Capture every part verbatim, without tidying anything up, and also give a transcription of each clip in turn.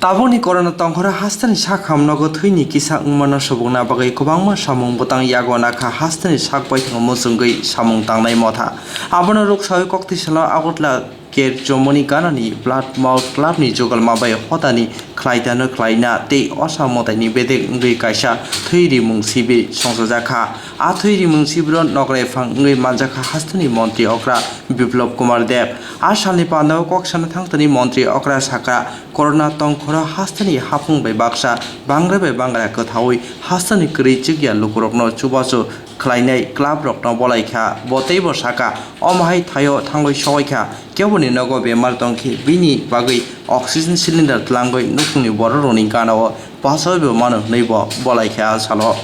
Tabukni corona tongkhoro hasteni sak hamnogo thwini kisa wngmano subukna bagwi kwbangma samung bwtang yago nakha hasteni sak baithang muchungwi samung tangnai motha. Abono ruksawi koktisalo Agartala Ker Chomoni ganani Blood Mouth Club ni jugalma bai hodani khlaitano khlaina tei osa mwtaini bedek wngwi kaisa thwi rimung sibir songchajakha. A thwi rimung sibiro nokrai phang wngwi manjakha hasteni montri okra Biplop Kumar Deb. A salni pandao kok sana thangtani montri okra sakha, corona tongkhoro hasteni haphung bai baksa bangrai bai bangra kwthaui hasteni kwrwi chikya lukurokno chubachu khlainai club rokno bolaikha. Bo teibo sakha, omo hai thaio thangwi sowaikha, keboni nogo bemar tongkhe bini bagwi oxygen cylinder tlangwi nukhungni bororokni ganao bachaibo mano hwnwi bo bolaikha salo.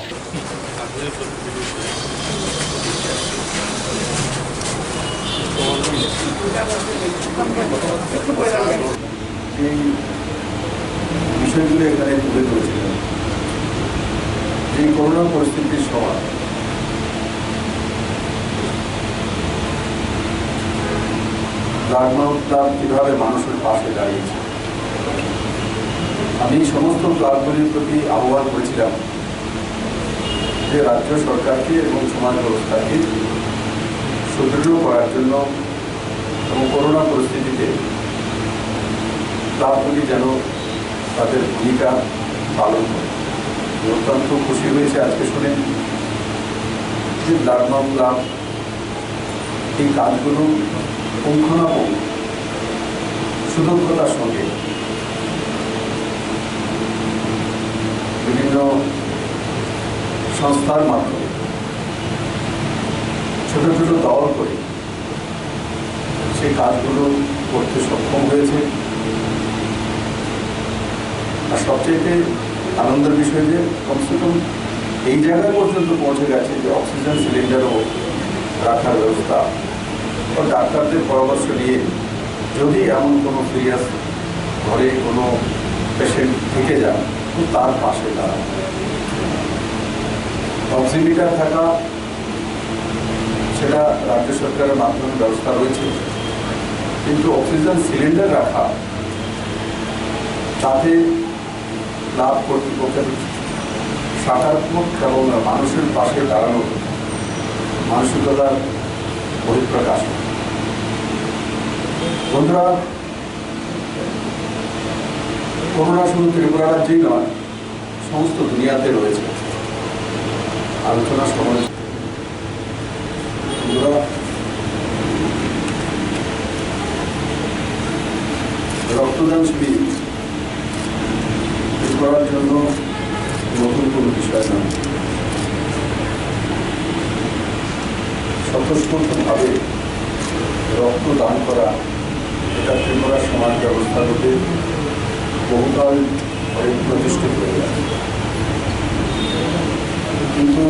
এই বিষয়গুলো এখানে তুলে ধরেছিলেন। যে করোনা পরিস্থিতির সময় blood mouth club কিভাবে মানুষের পাশে দাঁড়িয়েছে, আমি সমস্ত ক্লাবগুলির প্রতি আহ্বান করেছিলাম যে রাজ্য সরকারকে এবং সমাজ ব্যবস্থাকে সুদৃঢ় করার জন্য এবং করোনা পরিস্থিতিতে ক্লাবগুলি যেন তাদের ভূমিকা পালন করে। আমি অত্যন্ত খুশি হয়েছে আজকে শুনে যে ব্লাড মাউথ ক্লাব এই কাজগুলো পুঙ্খানুপুঙ্খ সুদক্ষতার সঙ্গে বিভিন্ন সংস্থার মাধ্যমে ছোট ছোট দল করে সেই কাজগুলো করতে সক্ষম হয়েছে। আর সবচেয়ে আনন্দের বিষয় যে কমসে কম এই জায়গায় পর্যন্ত পৌঁছে গেছে যে অক্সিজেন সিলিন্ডারও রাখার ব্যবস্থা, ও ডাক্তারদের পরামর্শ নিয়ে যদি এমন কোনো সিরিয়াস ঘরে কোনো পেশেন্ট থেকে যায়, তো তার পাশে দাঁড়ানো। অক্সিমিটার থাকা, সেটা রাজ্য সরকারের মাধ্যমে ব্যবস্থা রয়েছে, কিন্তু অক্সিজেন সিলিন্ডার রাখা, তাতে ক্লাব কর্তৃপক্ষের সকারাত্মক এবং মানুষের পাশে দাঁড়ানোর মানসিকতার বহিঃপ্রকাশ। বন্ধুরা, করোনা শুধু ত্রিপুরা রাজ্যেই নয়, সমস্ত দুনিয়াতে রয়েছে। আলোচনা সমালোচনা, বন্ধুরা, রক্তদান শিবির করার জন্য নতুন কোনো বিষয় নয়। স্বতঃস্ফূর্তভাবে রক্ত দান করা, এটা ত্রিপুরা সমাজ ব্যবস্থার মধ্যে বহুকাল ধরে প্রতিষ্ঠিত হয়ে আছে। কিন্তু